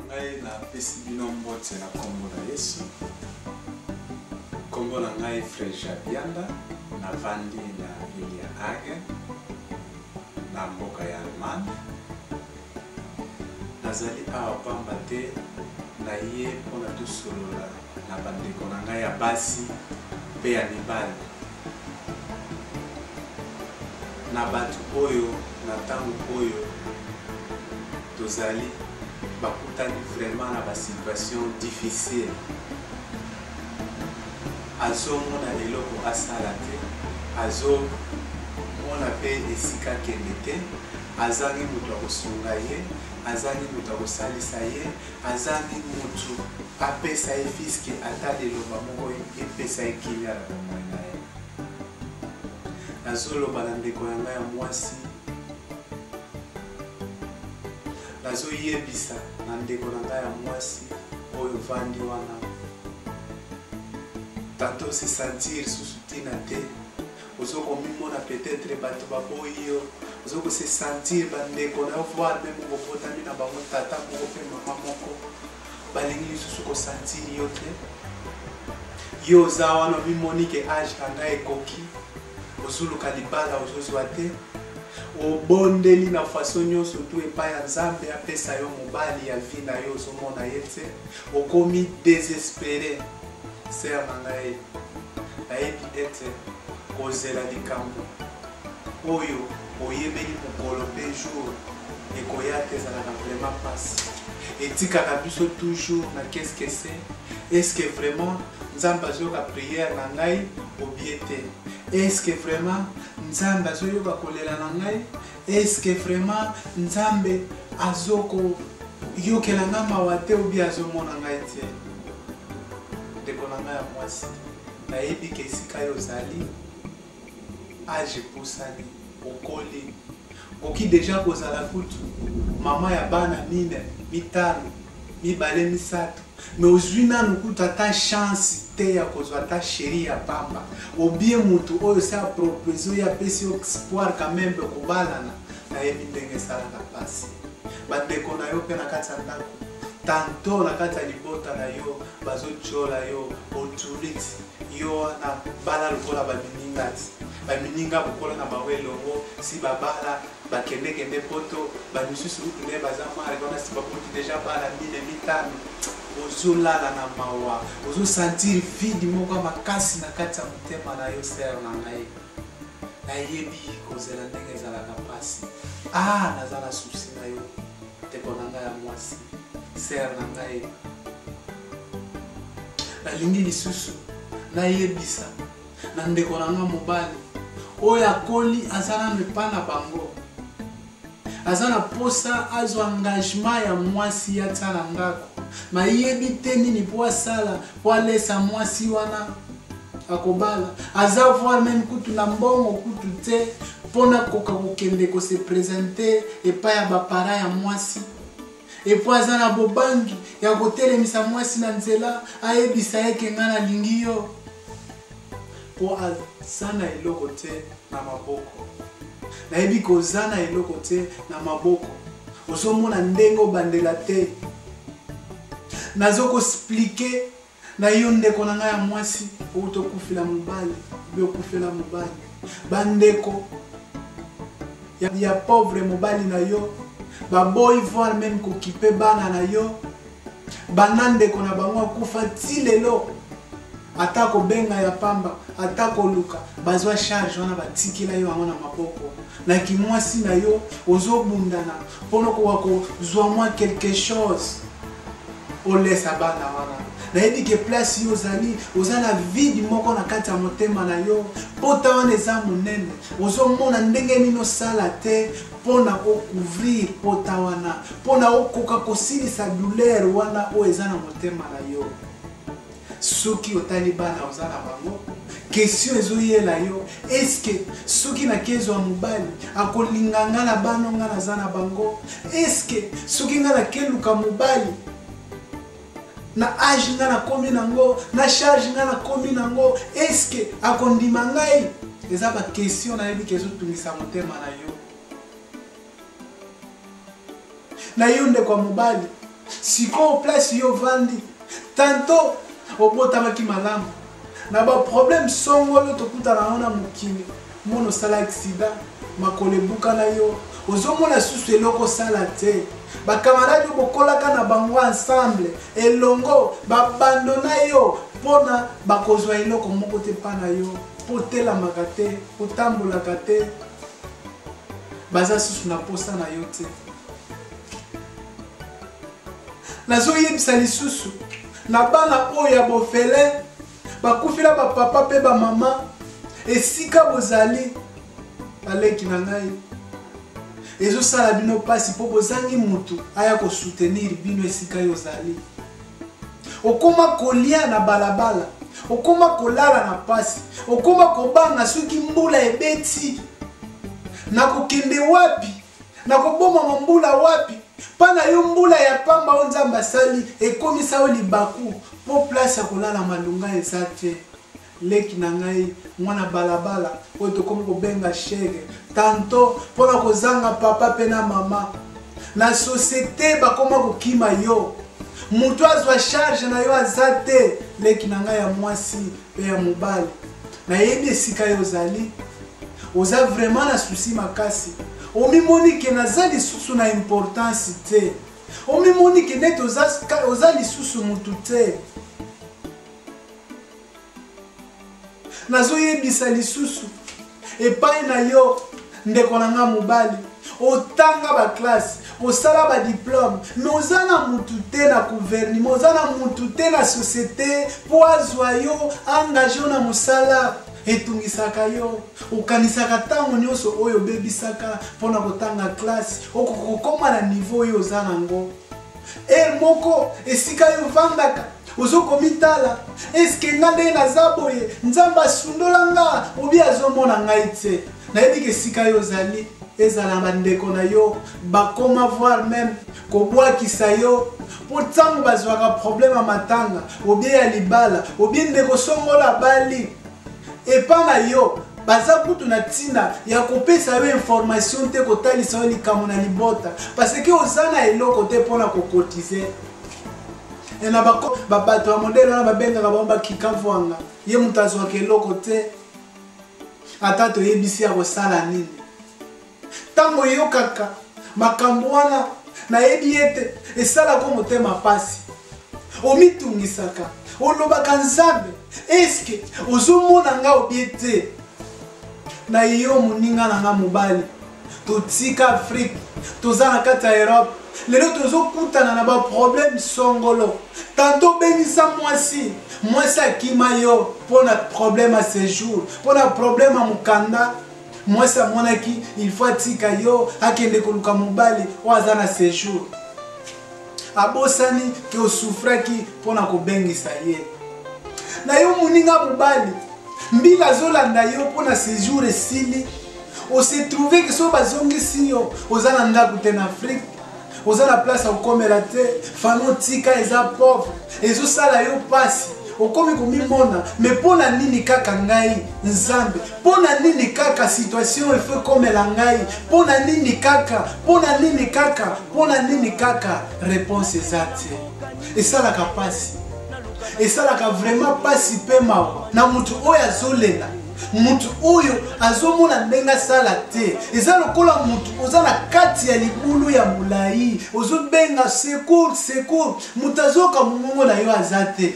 ngai, napesi bino mbote na nkombo na Yesu. Nkombo na ngai Frère Jabianda, navandi na ville ya Hagen na mboka ya Allemagne. Nazali awa pamba te naye mpona tosolola na bandeko na ngai ya basi mpe ya mibali, na bato oyo na ntango oyo tozali bakutani vraiment na ba situation difficile, azomona eloko asala te, azomona mpe esika akende te, azangi moto akosunga ye, azangi moto akosalisa ye, azangi moto apesa ye fiske ata liloba moko epesa ye kimia na bomoi na ye. Nazoloba na ndeko na ngai ya mwasi, nazoyebisa na ndeko na ngai ya mwasi oyo vandi wana, tanto se sentir susu ntina te, ozo komimona peut-être bato baboyi yo, ozo ko se sentir bandeko na yo voire meme bobotami na bango tata moko mpe mama moko balingi lisusu kosentir yo te. Yo oza wana omimoni ke age na ngai ekoki, ozoluka libala ozozwa te, obondeli na façon nyonso tu epai ya Nzambe apesa yo mobali ya vie na yo, ozomona ye te, okomi désespéré. Sœur na ngai, nayebi ete kozela likambo oyo oyebeli mokolo mpe jour ekoya te ezalaka vraiment mpasi, etikaka biso toujours na qu'est-ce que c'est, est-ce que vraiment Nzambe azoyoka prière na ngai obie te, est-ce que vraiment Nzambe azoyoka kolela na ngai, est-ce que vraiment Nzambe azokoyokela ngai mawa te obie azomona ngai te. Ndeko na ngai ya mwasi, nayebi ke esika yo ozali age epusani, okoli, okoki deja kozala kutu mama ya bana mine, mitano, mibale, misato, mais ozwi nanu kutu ata chance te ya kozwa ata chéri ya pamba, obie mutu oyo se apropose oyo apesi yo espoir quand même kobalana. Nayebi ndenge esalaka mpasi. Bandeko na yo mpe na kati ya ndako, tanto na kati ya libota na yo bazotiola yo, otuliti yo wana bala lokola bamininga ti bamininga bokola na bango elongo, si babala bakendekende poto, bamisusu kutu nde baza marke wana, si baboti deja bala mine mitano, ozolala na mawa, ozosentir vide moko ya makasi na kati ya motema na yo. Sœur na ngai, nayebi kozela ndenge ezalaka mpasi. Naza na souci na yo ndeko na ngai ya mwasi, sœur na ngai. Nalingi lisusu nayebisa na ndeko na ngai mobali oyo akoli, aza nanu epa na bango, aza na posa azwa engagement ya mwasi atia na ndako, mayebi te nini po asala po alesa mwasi wana akobala, aza voir meme kutu na mbongo kutu te mpona koka kokende kose présenter epai ya bapara ya mwasi, epo aza na bobangi ya kotelemisa mwasi na nzela ayebisa ye ke ngai nalingi yo, po aza na eloko te na maboko. Nayebi koza na eloko te na maboko, ozomona ndenge obandela te. Nazo koexplike na yo ndeko na ngai ya mwasi, outi okufela mobali obi okufela mobali, bandeko ya pauvre mobali na yo baboyi voir meme kokipe bana na yo, banda ndeko na bango akufa ti lelo, ata kobenga ya pamba, ata koluka, bazwa charge wana batikela yo yango na maboko. Na kimwasi na yo ozobundana mpona okoka kozwa mwa quelque chose olesa bana wana. Nayebi ke place yo ozali, oza na vide moko na kati ya motema na yo, pota wana eza monene, ozomona ndenge nini osala te mpona ocouvrir pota wana, mpona okoka kosilisa douleur wana oyo eza na motema na yo. Soki otali bana oza na bango, question ezoyela yo, eske soki nakezwa mobali akolinga nga na bana nga naza na bango? Eske soki nga nakeluka mobali na age nga nakomi nango, na charge nga nakomi nango, eske akondima ngai? Eza ba question nayebi ke ezotungisa motema na yo. Na yo ndeko ya mobali, Sikoyo place yo ovandi, tanto obotamaki malamu na baproblème songolo tokutana yango na mokili, mona osala accident, makolo ebukana yo, ozomona susu eloko osala te. Bakamarade oyo bokolaka na bango ensemble elongo babandona yo mpona bakozwa eloko moko te mpa na yo, mpo otelamaka te, otambolaka te, baza susu na posa na yo te. Nazoyebisa lisusu na bana oyo ya bofele bakufela bapapa mpe bamama, esika bozali baleki na ngai, ezosala bino mpasi mpo bozangi mutu aya kosoutenir bino esika yo ozali. Okoma kolia na balabala, okoma kolala na mpasi, okoma kobanga soki mbula ebeti nakokende wapi, nakobomama mbula wapi. Mpa na yo mbula ya pamba oyo Nzambe asali ekomisa yo libaku mpo place ya kolala malunga eza te. Leki na ngai mwana balabala oyo tokomi kobenga shege tanto mpo na kozanga papa mpe na mama na societe, bakoma kokima yo, moto azwa charge na yo aza te. Leki na ngai ya mwasi mpe ya mobali, nayebi esika yo ozali, oza vraiment na souci makasi, omimoni ke naza lisusu na importance te, omimoni ke neti oza lisusu mutu te. Nazoyebisa lisusu epai na yo ndeko na nga mobali, otanga baklasse, osala badiplome, me oza na mutu te na gouvernement, oza na mutu te na société mpo azwa yo, engage yo na mosala. Etungisaka yo, okanisaka ntango nyonso oyo obebisaka mpo na kotanga classe, okoki kokóma na niveau oyo oza nango. Heure moko esika yo ovandaka ozokomitala, eske nga nde naza boye, Nzambe asundola nga obi azomona ngai te? Nayebi ke esika yo ozali, ezala bandeko na yo bakoma voir même kobwakisa yo, mpo ntango bazwaka problème ya matanga obie ya libala obie ndeko songolo abali epa na yo, baza kutu na ntina ya kopesa yo information te, kotalisa yo likambo na libota, parce que oza na eloko te mpona kokotize. E na bato ya modele wana babengaka bango bakikavwanga, ye moto azwaka eloko te, ata toyebisi ya kosala nini. Ntango oyokaka makambo wana, nayebi ete esalaka motema pasi, omitungisaka, olobaka Nzambe, eske ozomona nga obie te? Na yo moninga na nga mobali, totika Afrique, toza na kati ya Europe lelo, tozokutana na baproblème songolo. Tanto obengisa mwasi, mwasi akima yo mpo na problème ya séjour, mpo na problème ya mokanda. Mwasi amonaki il faut atika yo, akende koluka mobali oyo aza na séjour. Abosani ke osufraki mpo na kobengisa ye. Na yo moninga mobali, mbila azolanda yo mpo na séjour esili, ose trouve ke soki bazongisi yo, oza na ndako te na Afrique, oza na place ya kokomela te, fano tika eza pauvre, ezosala yo mpasi, okomi komimona me mpo na nini kaka ngai Nzambe, mpo na nini kaka situation efo ekomela ngai, mpo na nini kaka, mpo na nini kaka, mpo na nini kaka? Réponse eza te. Esalaka mpasi, esalaka vraiment mpasi mpe mawa na motu oyo azolela, motu oyo azomona ndenge asala te. Eza lokola motu oza na kati ya libulu ya molai, ozobenga secours, secours, moto azoyoka mongongo na yo aza te.